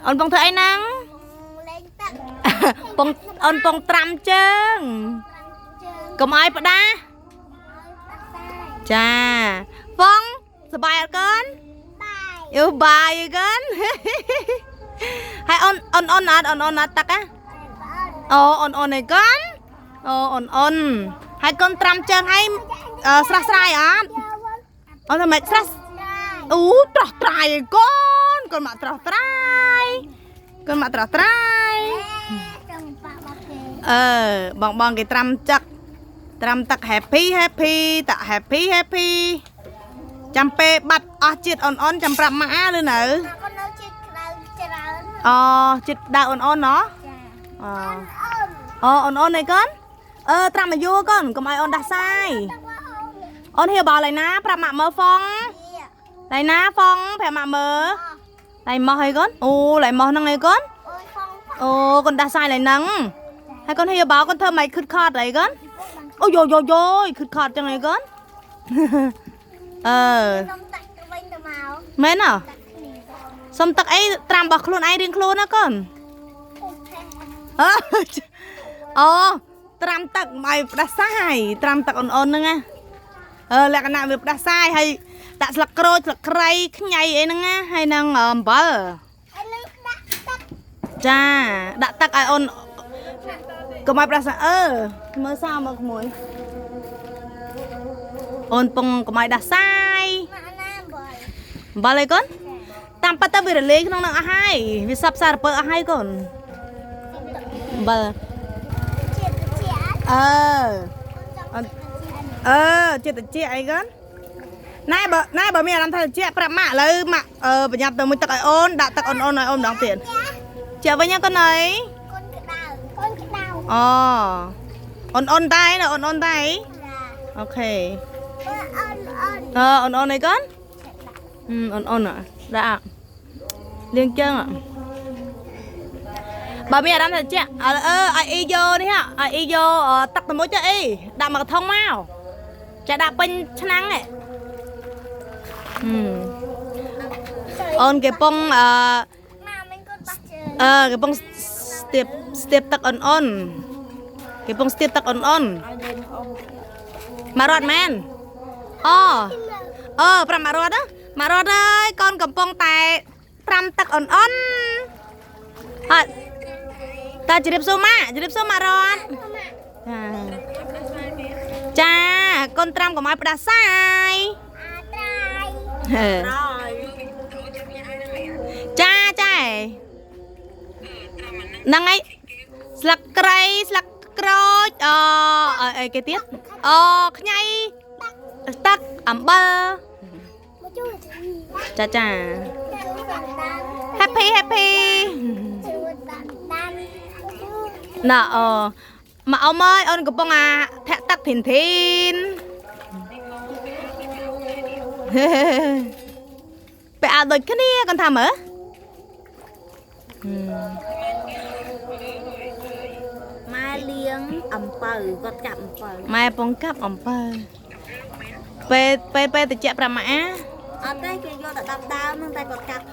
អូនពងធ្វើអីហ្នឹង លេងទឹក ពងអូនពងត្រាំជើង ជើង កុំឲ្យផ្ដា ឲ្យផ្ដាសាយ ចាហ្វងសប្បាយអត់កូន បាយ យូបាយអីកូន ហើយអូនអូនអូនអត់អូនអូនអត់ទឹកហ៎ បង អូអូនអូនអីកូនអូអូនអូនហើយកូនត្រាំជើងហើយអឺស្រស់ស្រាយអត់ យកវិញ អូនធ្វើម៉េចស្រស់ បាយ អូត្រស់ត្រាយឯកូនកូនមកត្រស់ត្រាយកូនមកត្រស់ត្រាយ ចង់ប៉ាក់មកគេ អឺបងបងគេត្រាំចឹកត្រាំទឹក happy happy តាក់ happy happy ចាំពេលបាត់អស់ជាតិអូនអូនចាំប្រាប់ម៉ាក់ឬនៅ កូននៅជាតិក្តៅច្រើន អូជាតិដៅអូនអូនណោះ ចា អូ អូន អូអូនអូនអីកូនអឺត្រាំមកយូរកូនកុំឲ្យអូនដាស់សាយ ទឹកមកអូន អូនហៀបល់ឯណាប្រាប់ម៉ាក់មើលហ្វង នេះ ឡៃណាហ្វងប្រាប់ម៉ាក់មើលឡៃម៉ោះអីកូនអូឡៃម៉ោះហ្នឹងអីកូន អូយផង អូកូនដាស់សាយឡៃហ្នឹងហើយកូនហៀបល់កូនធ្វើម៉េចខឹតខត់អីកូនអូយយយយយខឹតខត់ចឹងអីកូន អឺ ខ្ញុំតាក់ទៅវិញទៅមក មែនអ តាក់គ្នា សុំទឹកអីត្រាំរបស់ខ្លួនឯងរៀងខ្លួនណាកូន អូខេ អឺអូត្រាំទឹកឲ្យផ្ដាសាយត្រាំទឹកអ៊ុនៗហ្នឹងណាអឺលក្ខណៈវាផ្ដាសាយហើយដាក់ស្លឹកក្រូចស្លឹកគ្រៃខ្ញីអីហ្នឹងណាហើយនឹងអំបិល អីលើដាក់ទឹក ចាដាក់ទឹកឲ្យអូនកុំឲ្យផ្ដាសាយអឺមើលសោមើលក្មួយអូនពងកុំឲ្យដាសាយ មកណាបើ អំបិលអីកូនតាមប៉ាត់ទៅវារលាយក្នុងហ្នឹងអស់ហើយវាសັບសារពើអស់ហើយកូនអំបិល ជាតិជា អឺ អត់ អឺចិត្តតិចអីកូនណែបើណែបើមានអារម្មណ៍ថាតិចប្រាប់ម៉ាក់ឥឡូវម៉ាក់អឺប្រញាប់ទៅមួយទឹកឲ្យអូនដាក់ទឹកអូនអូនឲ្យអូនម្ដងទៀតជាវិញណាកូនអី កូនក្តៅកូនក្តៅ អូអូនអូនតែណាអូនអូនតែ ចា អូខេ អូនអូន អឺអូនអូនអីកូនអូនអូនដាក់លៀងជើងបើមានអារម្មណ៍ថាតិចអឺឲ្យអ៊ីយកនេះឲ្យអ៊ីយកទឹកទៅមួយទៅអ៊ីដាក់មកកថងមកចាដាក់ពេញឆ្នាំងហ៎ អូនគេពងអឺ មកមិនកូនបាក់ជើង អឺគេពងស្ទាបស្ទាបទឹកអ៊ុនអ៊ុនគេពងស្ទាបទឹកអ៊ុនអ៊ុនមករត់មែនអូអឺប្រាប់មករត់ណាមករត់អើយកូនកំពុងតែត្រាំទឹកអ៊ុនអ៊ុនអត់តាជម្រាបសួរម៉ាក់ជម្រាបសួរម៉ាក់រត់ចាចាកូនត្រាំកុំឲ្យផ្ដាសាយ អាត្រៃ ហេចាចាហ្នឹងហើយស្លឹកគ្រៃស្លឹកក្រូចអអីគេទៀតអូខ្ញីទឹកអំបិល មកជួយ ចាចា ជួយបានដាន happy happy ជួយបានដាន ណ៎អូមកអ៊ំអើយអូនកំពុងអាធាក់ទឹកធីនធីន ពេលអើដូចគ្នាគាត់ថាមើល ម៉ែលៀងអំពៅគាត់កាប់អំពៅ ម៉ែពងកាប់អំពៅពេលពេលពេលតិចប្រាប់ម៉ាក់ អត់ទេគេយកតែ10ដើមហ្នឹងតែគាត់កាប់